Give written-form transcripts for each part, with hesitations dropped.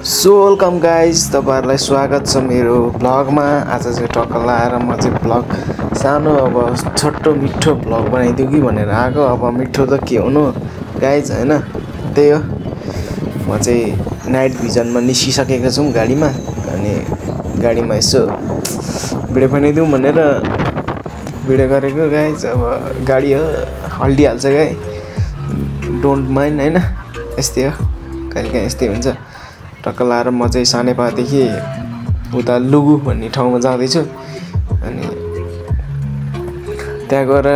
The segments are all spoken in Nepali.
सो वेलकम गाइज, तपाईहरुलाई स्वागत छ मेरो ब्लगमा। आज चाहिँ टक्क लाएर म चाहिँ ब्लग सानो छोटो मिठो ब्लग बनाइदिउ कि भनेर आएको। अब मिठो त के हुनु गाइज हैन, त्यही हो। म चाहिँ नाइट भिजनमा निस्किसकेको छु गाडीमा, अनि गाडीमा यसो भिडियो बनाइदिउँ भनेर भिडियो गरेको गाइज। अब गाडी हो हल्डिहाल्छ गाइ, डोन्ट माइन्ड हैन, यस्तै हो, कहिलेकाहीँ यस्तै हुन्छ। टक्क लाएर म चाहिँ सानेपादेखि उता लुगु भन्ने ठाउँमा जाँदैछु, अनि त्यहाँ गएर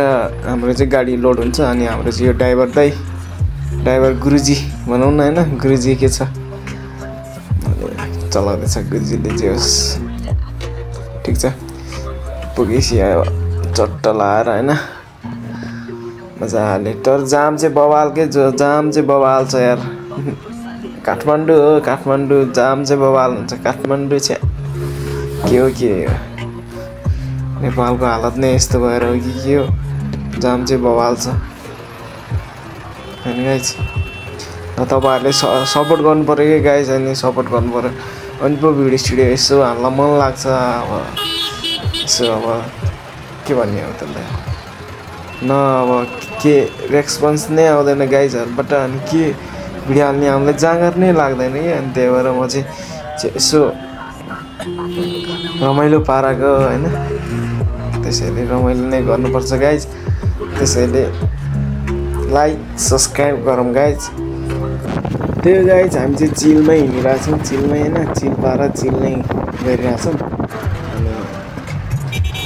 हाम्रो चाहिँ गाडी लोड हुन्छ। अनि हाम्रो चाहिँ यो ड्राइभर गुरुजी भनौँ न हैन, गुरुजी के छ चलाउँदैछ गुरुजीले, जे होस् ठिक छ। पुगेपछि आयो चट्ट लाएर हैन मजाले। तर जाम चाहिँ बवाल के, जो जाम चाहिँ बवाल छ यार। काठमाडौँ हो, काठमाडौँ जाम चाहिँ बवाल हुन्छ। काठमाडौँ चाहिँ के हो नेपालको हालत नै यस्तो भएर हो कि के हो, जाम चाहिँ बवाल छ हैन गाइज। तपाईहरुले सपोर्ट गर्नु पर्यो कि गाइज, अनि सपोर्ट गर्नु पर्यो अनि पो भिडियो यसो हाल्न मन लाग्छ। अब यसो अब के भन्ने हो त्यसलाई, न अब के रेस्पोन्स नै आउँदैन गाइजहरुबाट, अनि के भिडियो हाल्ने हामीलाई जाँगर नै लाग्दैन कि। अनि त्यही भएर म चाहिँ यसो रमाइलो पाराको हैन, त्यसैले रमाइलो नै गर्नुपर्छ गाइज। त्यसैले लाइक सब्सक्राइब गरौँ गाइज। त्यही गाइज, हामी चाहिँ चिलमै हिँडिरहेको छौँ, चिलमै हैन, चिल पारा चिल नै गरिरहेछौँ। अनि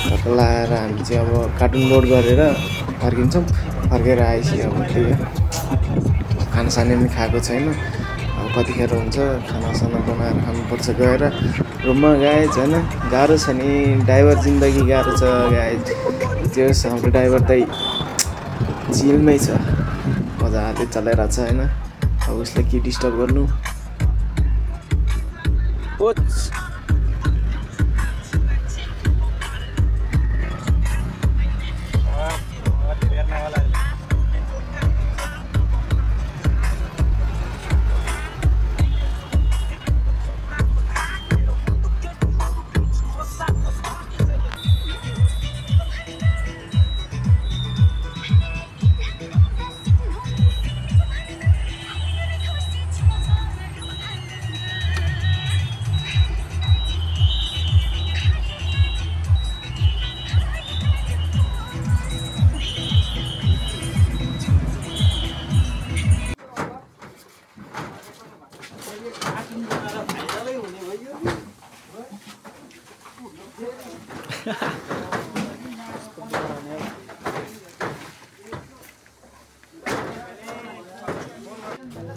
टक्क लाएर हामी चाहिँ अब कार्टुन लोड गरेर फर्किन्छौँ। फर्केर आएपछि अब त्यही खानासाना पनि खाएको छैन, अब कतिखेर हुन्छ खानासाना बनाएर खानुपर्छ गएर रुममा गाइज हैन। गाह्रो छ नि, ड्राइभर जिन्दगी गाह्रो छ गाइज। जे होस् हाम्रो ड्राइभर त चिलमै छ, मजाले चलाइरहेको छ हैन। अब उसलाई के डिस्टर्ब गर्नु।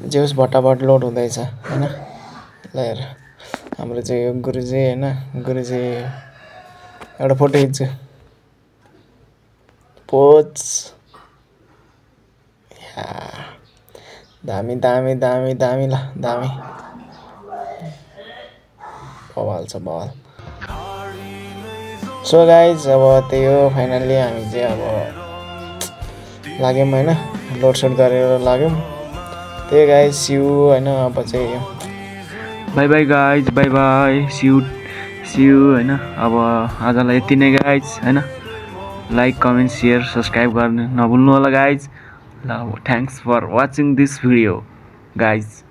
जे होस् भट्टाभट लोड हुँदैछ हैन। ल हेर हाम्रो चाहिँ यो गुरुजी हैन, गुरुजी एउटा फोटो खिच्छु पोज। दामी दामी दामी दामी, ल दामी बवाल छ बवाल। सो गाइज अब त्यही हो, फाइनल्ली हामी चाहिँ अब लाग्यौँ हैन, लोडसोड गरेर लाग्यौँ। त्यही गाइज सिउ हैन। अब चाहिँ by by guys, by by, सिउ हैन। अब आजलाई यति नै गाइज हैन। लाइक कमेन्ट सेयर सब्सक्राइब गर्न नभुल्नु होला गाइज। ल thanks for watching this video guys.